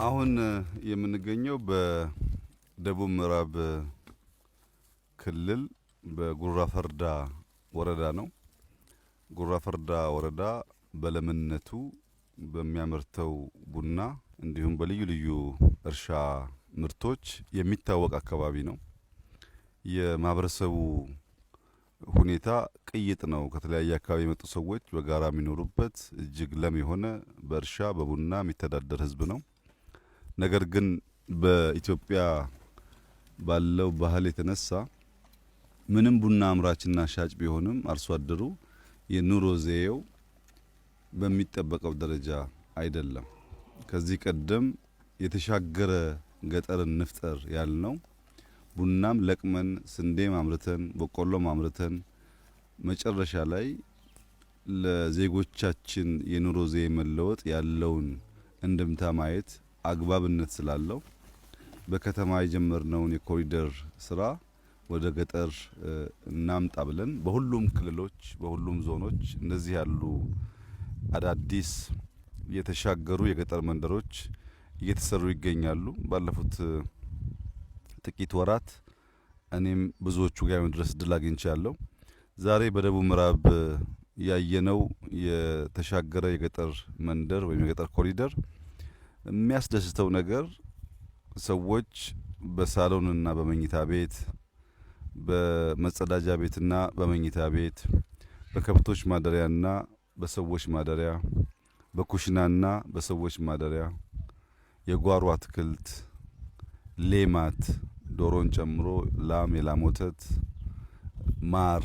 አሁን የምንገኘው በደቡብ ምዕራብ ክልል በጉራ ፈርዳ ወረዳ ነው። ጉራ ፈርዳ ወረዳ በለምነቱ በሚያመርተው ቡና እንዲሁም በልዩ ልዩ እርሻ ምርቶች የሚታወቅ አካባቢ ነው። የማህበረሰቡ ሁኔታ ቅይጥ ነው። ከተለያየ አካባቢ የመጡ ሰዎች በጋራ የሚኖሩበት እጅግ ለም የሆነ በእርሻ በቡና የሚተዳደር ህዝብ ነው። ነገር ግን በኢትዮጵያ ባለው ባህል የተነሳ ምንም ቡና አምራችና ሻጭ ቢሆንም አርሶ አደሩ የኑሮ ዘዬው በሚጠበቀው ደረጃ አይደለም። ከዚህ ቀደም የተሻገረ ገጠርን እንፍጠር ያልነው ቡናም ለቅመን ስንዴም አምርተን በቆሎም አምርተን መጨረሻ ላይ ለዜጎቻችን የኑሮ ዘዬ መለወጥ ያለውን እንድምታ ማየት አግባብነት ስላለው በከተማ የጀመርነውን የኮሪደር ስራ ወደ ገጠር እናምጣ ብለን በሁሉም ክልሎች በሁሉም ዞኖች እንደዚህ ያሉ አዳዲስ የተሻገሩ የገጠር መንደሮች እየተሰሩ ይገኛሉ። ባለፉት ጥቂት ወራት እኔም ብዙዎቹ ጋር የመድረስ እድል አግኝቻለሁ። ዛሬ በደቡብ ምዕራብ ያየነው የተሻገረ የገጠር መንደር ወይም የገጠር ኮሪደር የሚያስደስተው ነገር ሰዎች በሳሎንና በመኝታ ቤት፣ በመጸዳጃ ቤትና በመኝታ ቤት፣ በከብቶች ማደሪያና በሰዎች ማደሪያ፣ በኩሽናና በሰዎች ማደሪያ፣ የጓሮ አትክልት፣ ሌማት ዶሮን ጨምሮ ላም፣ የላም ወተት፣ ማር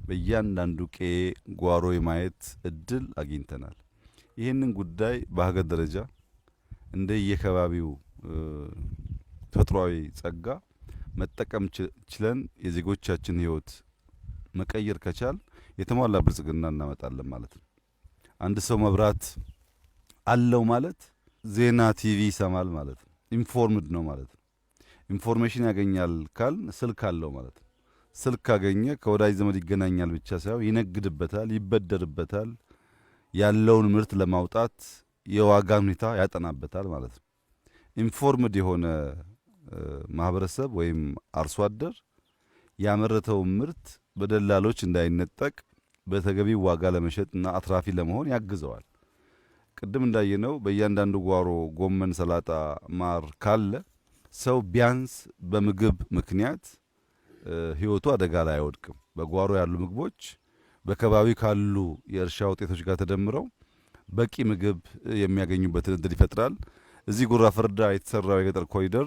በእያንዳንዱ ቄ ጓሮ የማየት እድል አግኝተናል። ይህንን ጉዳይ በሀገር ደረጃ እንደየከባቢው ተፈጥሯዊ ጸጋ መጠቀም ችለን የዜጎቻችን ህይወት መቀየር ከቻል የተሟላ ብልጽግና እናመጣለን ማለት ነው። አንድ ሰው መብራት አለው ማለት ዜና ቲቪ ይሰማል ማለት ነው። informed ነው ማለት ነው። information ያገኛል ካል ስልክ አለው ማለት ነው። ስልክ ካገኘ ከወዳጅ ዘመድ ይገናኛል ብቻ ሳይሆን ይነግድበታል፣ ይበደርበታል፣ ያለውን ምርት ለማውጣት የዋጋ ሁኔታ ያጠናበታል ማለት ነው። informed የሆነ ማህበረሰብ ወይም አርሶ አደር ያመረተውን ምርት በደላሎች እንዳይነጠቅ በተገቢው ዋጋ ለመሸጥና አትራፊ ለመሆን ያግዘዋል። ቅድም እንዳየነው በእያንዳንዱ ጓሮ ጎመን፣ ሰላጣ፣ ማር ካለ ሰው ቢያንስ በምግብ ምክንያት ህይወቱ አደጋ ላይ አይወድቅም። በጓሮ ያሉ ምግቦች በከባቢ ካሉ የእርሻ ውጤቶች ጋር ተደምረው በቂ ምግብ የሚያገኙበትን እድል ይፈጥራል። እዚህ ጉራ ፈርዳ የተሰራው የገጠር ኮሪደር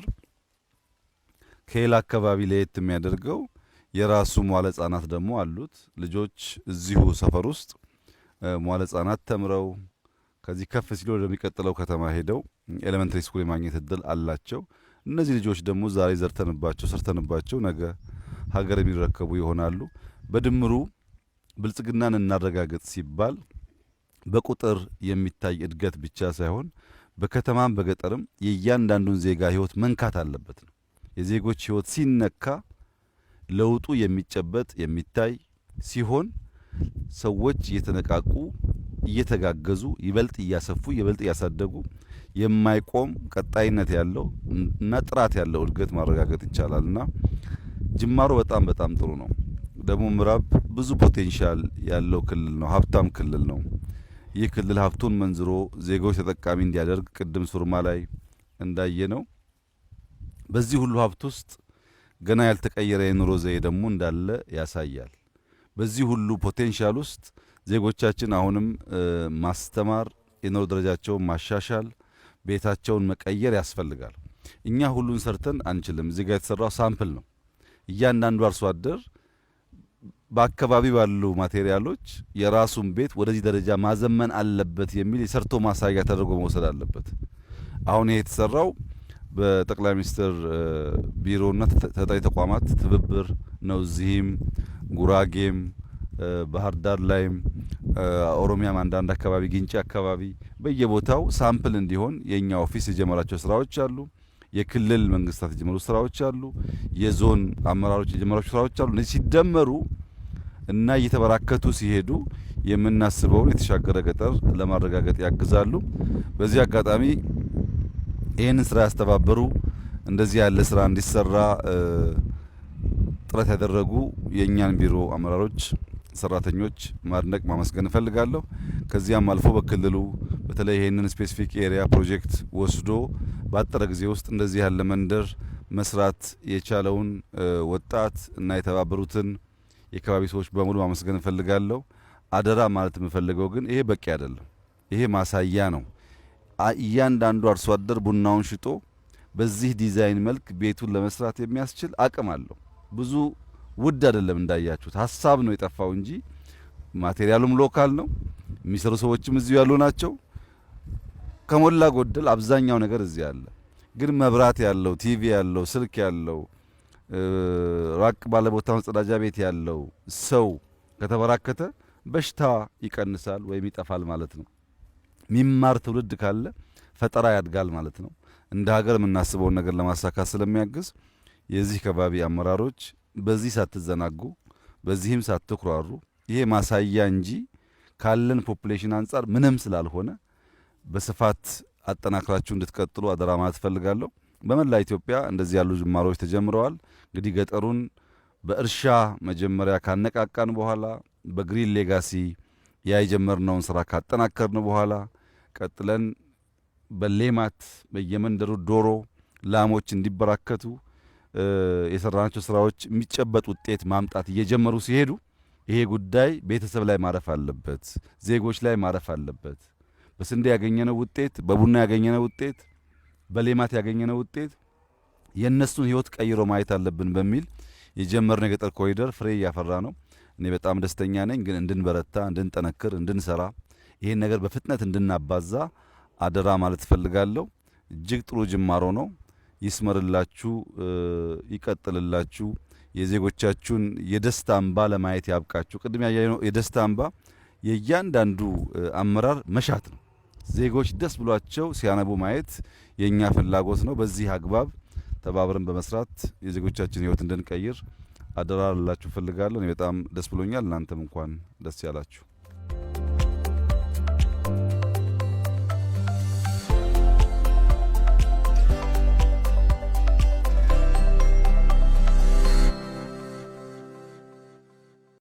ከሌላ አካባቢ ለየት የሚያደርገው የራሱ መዋለ ህጻናት ደግሞ አሉት። ልጆች እዚሁ ሰፈር ውስጥ መዋለ ህጻናት ተምረው ከዚህ ከፍ ሲሉ ወደሚቀጥለው ከተማ ሄደው elementary school የማግኘት እድል አላቸው። እነዚህ ልጆች ደግሞ ዛሬ ዘርተንባቸው ሰርተንባቸው ነገ ሀገር የሚረከቡ ይሆናሉ። በድምሩ ብልጽግናን እናረጋግጥ ሲባል በቁጥር የሚታይ እድገት ብቻ ሳይሆን በከተማም በገጠርም የእያንዳንዱን ዜጋ ህይወት መንካት አለበት ነው። የዜጎች ህይወት ሲነካ ለውጡ የሚጨበጥ የሚታይ ሲሆን ሰዎች እየተነቃቁ እየተጋገዙ ይበልጥ እያሰፉ ይበልጥ እያሳደጉ የማይቆም ቀጣይነት ያለው እና ጥራት ያለው እድገት ማረጋገጥ ይቻላል እና ጅማሮ በጣም በጣም ጥሩ ነው። ደቡብ ምዕራብ ብዙ potential ያለው ክልል ነው። ሀብታም ክልል ነው። ይህ ክልል ሀብቱን መንዝሮ ዜጎች ተጠቃሚ እንዲያደርግ ቅድም ሱርማ ላይ እንዳየነው በዚህ ሁሉ ሀብት ውስጥ ገና ያልተቀየረ የኑሮ ዘዬ ደግሞ እንዳለ ያሳያል። በዚህ ሁሉ potential ውስጥ ዜጎቻችን አሁንም ማስተማር፣ የኑሮ ደረጃቸውን ማሻሻል፣ ቤታቸውን መቀየር ያስፈልጋል። እኛ ሁሉን ሰርተን አንችልም። እዚህ ጋር የተሰራው sample ነው። እያንዳንዱ አርሶ አደር በአካባቢ ባሉ material ኦች የራሱን ቤት ወደዚህ ደረጃ ማዘመን አለበት የሚል የሰርቶ ማሳያ ተደርጎ መውሰድ አለበት። አሁን ይሄ የተሰራው በጠቅላይ ሚኒስትር ቢሮና ተጠሪ ተቋማት ትብብር ነው። እዚህም ጉራጌም ባህር ዳር ላይም ኦሮሚያም አንዳንድ አካባቢ ግንጪ አካባቢ በየቦታው sample እንዲሆን የኛ office የጀመራቸው ስራዎች አሉ። የክልል መንግስታት የጀመሩ ስራዎች አሉ። የዞን አመራሮች የጀመራቸው ስራዎች አሉ። እነዚህ ሲደመሩ እና እየተበራከቱ ሲሄዱ የምናስበውን የተሻገረ ገጠር ለማረጋገጥ ያግዛሉ። በዚህ አጋጣሚ ይህንን ስራ ያስተባበሩ፣ እንደዚህ ያለ ስራ እንዲሰራ ጥረት ያደረጉ የእኛን ቢሮ አመራሮች፣ ሰራተኞች ማድነቅ ማመስገን እፈልጋለሁ። ከዚያም አልፎ በክልሉ በተለይ ይህንን specific area ፕሮጀክት ወስዶ ባጠረ ጊዜ ውስጥ እንደዚህ ያለ መንደር መስራት የቻለውን ወጣት እና የተባበሩትን የከባቢ ሰዎች በሙሉ ማመስገን እፈልጋለሁ። አደራ ማለት የምፈልገው ግን ይሄ በቂ አይደለም። ይሄ ማሳያ ነው። እያንዳንዱ አርሶ አደር ቡናውን ሽጦ በዚህ ዲዛይን መልክ ቤቱን ለመስራት የሚያስችል አቅም አለው። ብዙ ውድ አይደለም፣ እንዳያችሁት ሀሳብ ነው የጠፋው እንጂ material ኡም local ነው። የሚሰሩ ሰዎችም እዚሁ ያሉ ናቸው። ከሞላ ጎደል አብዛኛው ነገር እዚህ አለ። ግን መብራት ያለው፣ ቲቪ ያለው፣ ስልክ ያለው፣ ራቅ ባለ ቦታ መጸዳጃ ቤት ያለው ሰው ከተበራከተ በሽታ ይቀንሳል ወይም ይጠፋል ማለት ነው። ሚማር ትውልድ ካለ ፈጠራ ያድጋል ማለት ነው። እንደ ሀገር የምናስበውን ነገር ለማሳካት ስለሚያግዝ የዚህ ከባቢ አመራሮች በዚህ ሳትዘናጉ፣ በዚህም ሳትኩራሩ፣ ይሄ ማሳያ እንጂ ካለን population አንጻር ምንም ስላልሆነ በስፋት አጠናክራችሁ እንድትቀጥሉ አደራ ማለት እፈልጋለሁ። በመላ ኢትዮጵያ እንደዚህ ያሉ ጅማሮች ተጀምረዋል። እንግዲህ ገጠሩን በእርሻ መጀመሪያ ካነቃቃን በኋላ፣ በ Green Legacy ያ የጀመርነውን ስራ ካጠናከርን በኋላ፣ ቀጥለን በሌማት በየመንደሩ ዶሮ፣ ላሞች እንዲበራከቱ የሰራናቸው ስራዎች የሚጨበጥ ውጤት ማምጣት እየጀመሩ ሲሄዱ ይሄ ጉዳይ ቤተሰብ ላይ ማረፍ አለበት፣ ዜጎች ላይ ማረፍ አለበት። በስንዴ ያገኘነው ውጤት፣ በቡና ያገኘነው ውጤት፣ በሌማት ያገኘነው ውጤት የእነሱን ህይወት ቀይሮ ማየት አለብን በሚል የጀመርነው የገጠር ኮሪደር ፍሬ እያፈራ ነው። እኔ በጣም ደስተኛ ነኝ። ግን እንድንበረታ፣ እንድንጠነክር፣ እንድንሰራ፣ ይሄን ነገር በፍጥነት እንድናባዛ አደራ ማለት እፈልጋለሁ። እጅግ ጥሩ ጅማሮ ነው። ይስመርላችሁ፣ ይቀጥልላችሁ። የዜጎቻችሁን የደስታ እንባ ለማየት ያብቃችሁ። ቅድም ያየነው የደስታ እንባ የእያንዳንዱ አመራር መሻት ነው። ዜጎች ደስ ብሏቸው ሲያነቡ ማየት የእኛ ፍላጎት ነው። በዚህ አግባብ ተባብረን በመስራት የዜጎቻችን ሕይወት እንድንቀይር አደራ ልላችሁ እፈልጋለሁ። እኔ በጣም ደስ ብሎኛል። እናንተም እንኳን ደስ ያላችሁ።